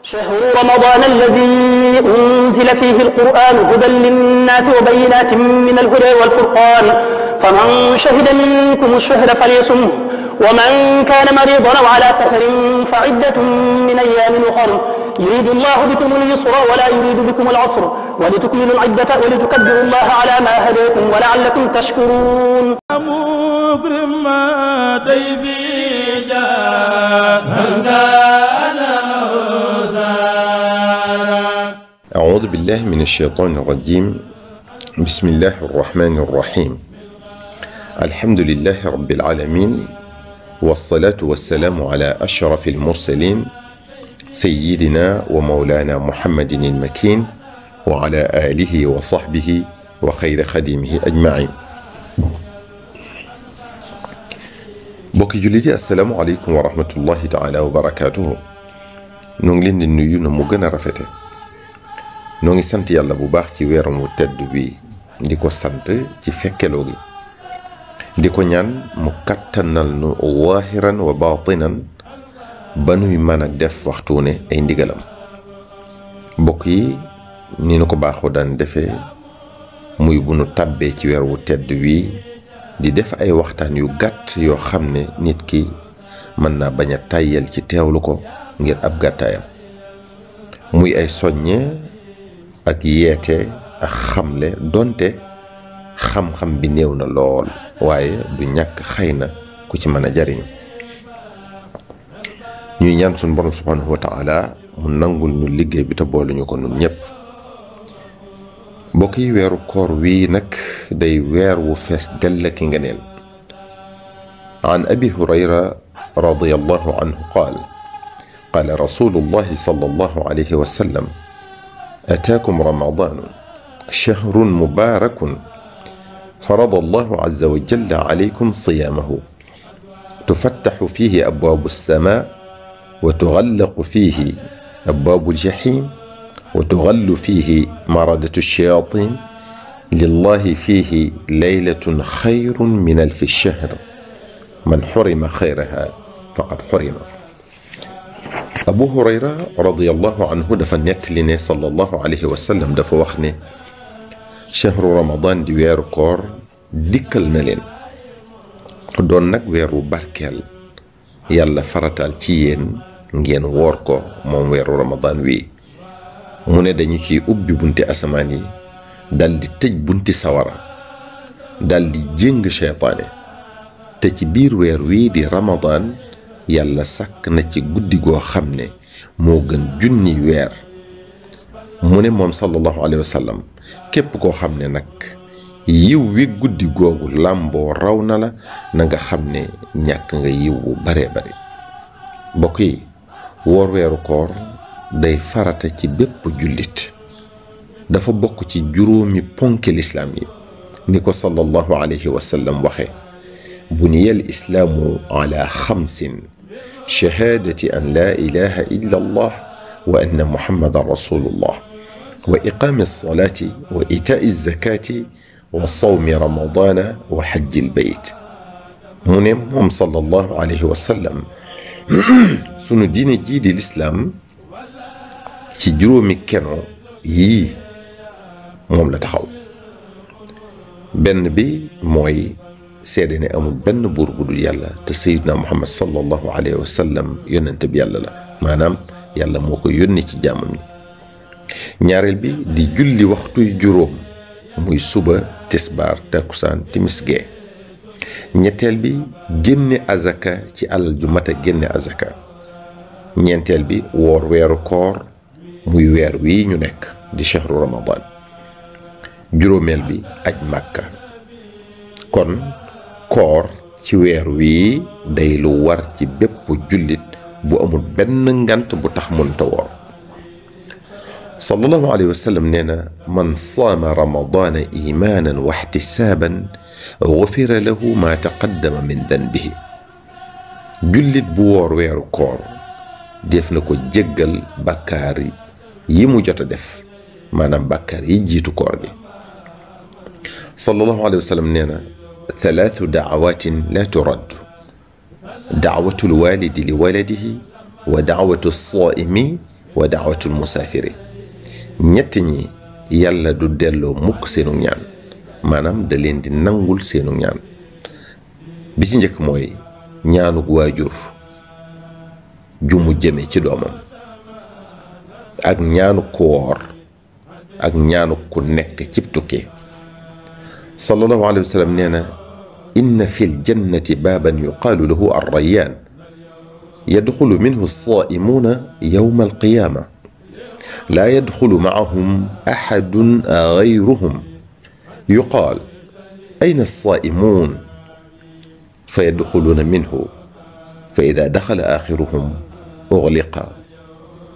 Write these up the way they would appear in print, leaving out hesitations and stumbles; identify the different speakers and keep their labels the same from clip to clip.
Speaker 1: شهر رمضان الذي أنزل فيه القرآن هدى للناس وبينات من الهدى والفرقان فمن شهد منكم الشهر فليصمه ومن كان مريضا أو على سفر فعدة من أيام أخر يريد الله بكم اليسر ولا يريد بكم العسر ولتكملوا العدة ولتكبروا الله على ما هداكم ولعلكم تشكرون.
Speaker 2: مكرم ضيفي
Speaker 3: أعوذ بالله من الشيطان الرجيم. بسم الله الرحمن الرحيم. الحمد لله رب العالمين والصلاة والسلام على أشرف المرسلين سيدنا ومولانا محمد المكين وعلى آله وصحبه وخير خديمه أجمعين. bokki jullit yi assalaamu aleykum wa rahmatullahi taala wa barakaatuhu. noo ngi leen di nuyu na mu gën a rafete. noo ngi sant yàlla bu baax ci weeram wu tedd bi di ko sant ci fekkeloo gi di ko ñaan mu kattanal nu waahiran wa baatinan ba nuy mën a def waxtu ne ay ndigalam. mbokk yi ni nu ko baaxoo daan defee muy bu nu tàbbee ci weer wu tedd wi di def ay waxtaan yu gàtt yoo xam ne nit ki mën naa bañ a tàyyel ci teewlu ko ngir ab gàttaayam, muy ay soññee ak yeete ak xamle donte xam-xam bi néew na lool waaye du ñàkk xëy na ku ci mën a jariñu. ñuy ñaan suñu borom subhanahu wa taala mu nangul ñu liggéey bi te boole ñu ko nun ñëpp. mbokk yi weeru koor wii nag day weer wu fees dell ki ngeneel. an abi hurayra radiyallahu anhu qaal qaala rasulullahi sallallahu alayhi wa sallam ataakum ramadanu shahrun mubarakun farada allahu azza wa jalla alaykum siyaamahu tufattaxu fihi abwaabu alsamaa wa tughallaqu fihi abwaabu aljahim وتغل فيه مردة الشياطين لله فيه ليلة خير من ألف الشهر من حرم خيرها فقد حرم. أبو هريرة رضي الله عنه دفا نتلي صلى الله عليه وسلم دفا وخني شهر رمضان دي ويرو كور ديكل نلين دون نك ويرو باركال يالا فراتال ci yéen ngeen woor ko moom weeru Ramadan wi. mu ne dañu ciy ubbi bunti asamaan yi dal di tëj bunti sawara dal di jéng seytaane te ci biir weer wii di Ramadan yàlla sàkk na ci guddi goo xam ne moo gën junni weer. mu ne moom sallallahu alayhi wa sallam képp koo xam ne nag yiw wi guddi googu làmboo raw na la na nga xam ne ñàkk nga yiw bu bare bare. mbokk yi woor weeru koor day farata ci bépp jullit, dafa bokk ci juróomi ponki lislaam yi ni ko sallallahu alayhi wa sallam waxe buniyal islaamu ala xamsin shahaadati an laa ilaha illa allah wa anna muhammadan rasulullah wa iqaami alsalaati wa itaai alzakaati wa sawmi ramadana wa xajji albayt. mu ne moom sallallahu alayhi wa sallam sunu diine jii di lislaam ci juróomi keno yii moom la taxaw. benn bi mooy seede ne amul benn buur bu dul yàlla te sayyidina muhammad sallallahu alayhi wa sallam yónnente bi yàlla la, maanaam yàlla moo ko yónni ci jaamam ñi. ñaareel bi di julli waxtuy juróom muy suba tisbaar takkusaan timis gee. ñetteel bi génne azaka ci alal ju mat a génne azaka. ñeenteel bi woor weeru koor muy weer wii ñu nekk di shahru ramadan. juróomeel bi aj màkka. kon koor ci weer wii day lu war ci bépp jullit bu amul benn ngant bu tax mënta woor. sallallahu alayhi wa sallam nee na man saama ramadana imaanan wa ihtisaaban gufira lahu ma taqaddama min danbihi. jullit bu woor weeru koor def na ko jéggal bàkkaar yi mu jot a def, maanaam bàkkaar yi jiitu koor gi. sallallahu alayhi wa sallam nee na thalaathu da'awaatin laa turaddu da'watu lwaalidi li waladihi wa da'watu as-saa'imi wa da'watul musaafiri ñett ñi yàlla du delloo mukk seenu ñaan maanaam da leen di nangul seenu ñaan bi ci njëkk mooy ñaanug waajur ju mu jëme ci doomam ak ñaanug ku woor ak ñaanug ku nekk cib tukki sallallahu alayhi wa sallam nee na inna fi ljannati baaban yuqaalu lahu arrayaan yadxulu minhu alsaa'imuuna yawma alqiyaama laa yadxulu macahum axadun gayruhum yuqaal ayna alsaa'imuun fa yadxuluuna minhu fa idaa daxala aaxiruhum ugliqa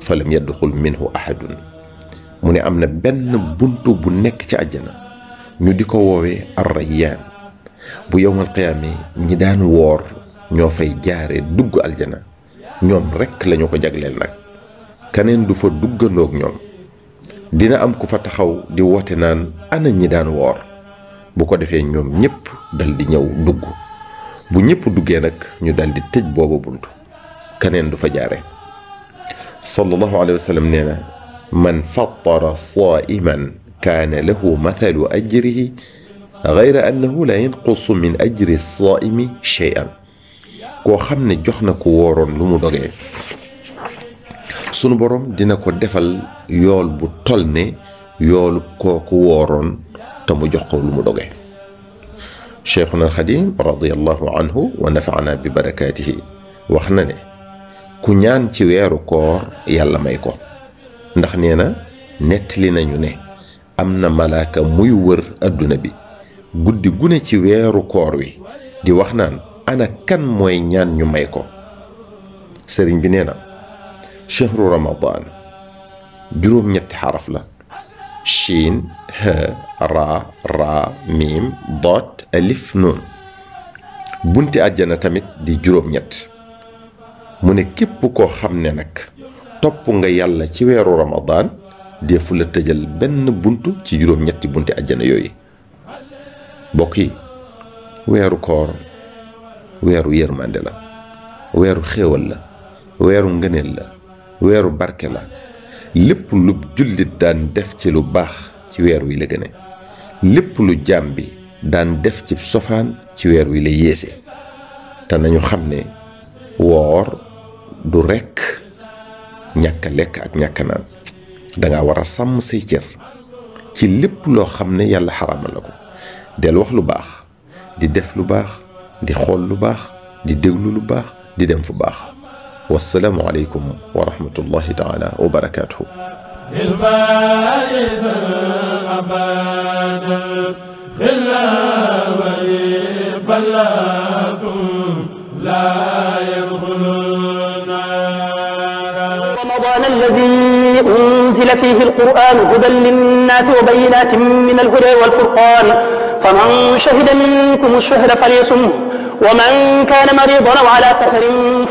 Speaker 3: fa lam yadxul minhu axadun mu ne am na benn buntu bu nekk ci àjjana ñu di ko woowee arrayaan bu yowmal qiyaame ñi daan woor ñoo fay jaare dugg aljana ñoom rekk lañu ko jagleel nag keneen du fa duggandoog ñoom dina am ku fa taxaw di woote naan ana ñi daan woor bu ko defee ñoom ñépp dal di ñëw dugg bu ñépp duggee nag ñu dal di tëj booba bunt keneen du fa jaare sallallahu alayhi wa sallam nee na man fattara saa'iman kaana lahu mathalu ajrihi gayra annahu la yanqusu min ajri saa'imi shay'an koo xam ne jox na ko wooroon lu mu dogee sunu boroom dina ko defal yool bu tol ne yoolu kooku wooroon te mu jox ko lu mu dogee cheikhuna alxadim radiallahu anhu wa nafaana bi barakaatihi wax na ne ku ñaan ci weeru koor yàlla may ko ndax nee na nettali nañu ne am na malaaka muy wër adduna bi guddi gune ci weeru koor wi di wax naan ana kan mooy ñaan ñu may ko sëriñ bi nee na chahru ramadan juróom-ñetti xaraf la shiin ha ra miim doot alif nuun bunti àjjana tamit di juróom-ñett mu ne képp koo xam ne nag topp nga yàlla ci weeru ramadan defu la tëjal benn buntu ci juróom-ñetti bunti àjjana yooyu bokk yi weeru koor weeru yërmande la weeru xéewal la weeru ngëneel la weeru barke la lépp lu jullit daan def ci lu baax ci weer wi la gëne lépp lu jaam bi daan def ci sofaan ci weer wi la yéese te nañu xam ne woor du rekk ñàkk a lekk ak ñàkk a naan danga war a sàmm say cër ci lépp loo xam ne yàlla xaraamal la ko del wax lu baax di def lu baax di xool lu baax di déglu lu baax di dem fu baax wassalaamu aleykum wa rahmatullahi taala wa barakaatuhu
Speaker 1: رمضان الذي أنزل فيه القرآن هدى للناس وبينات من الهدى والفرقان فمن شهد منكم الشهر فليصمه ومن كان مريضا أو على سفر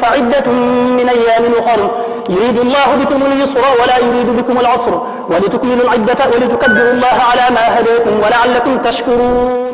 Speaker 1: فعدة من أيام أخر يريد الله بكم اليسر ولا يريد بكم العسر ولتكملوا العدة ولتكبروا الله على ما هداكم ولعلكم تشكرون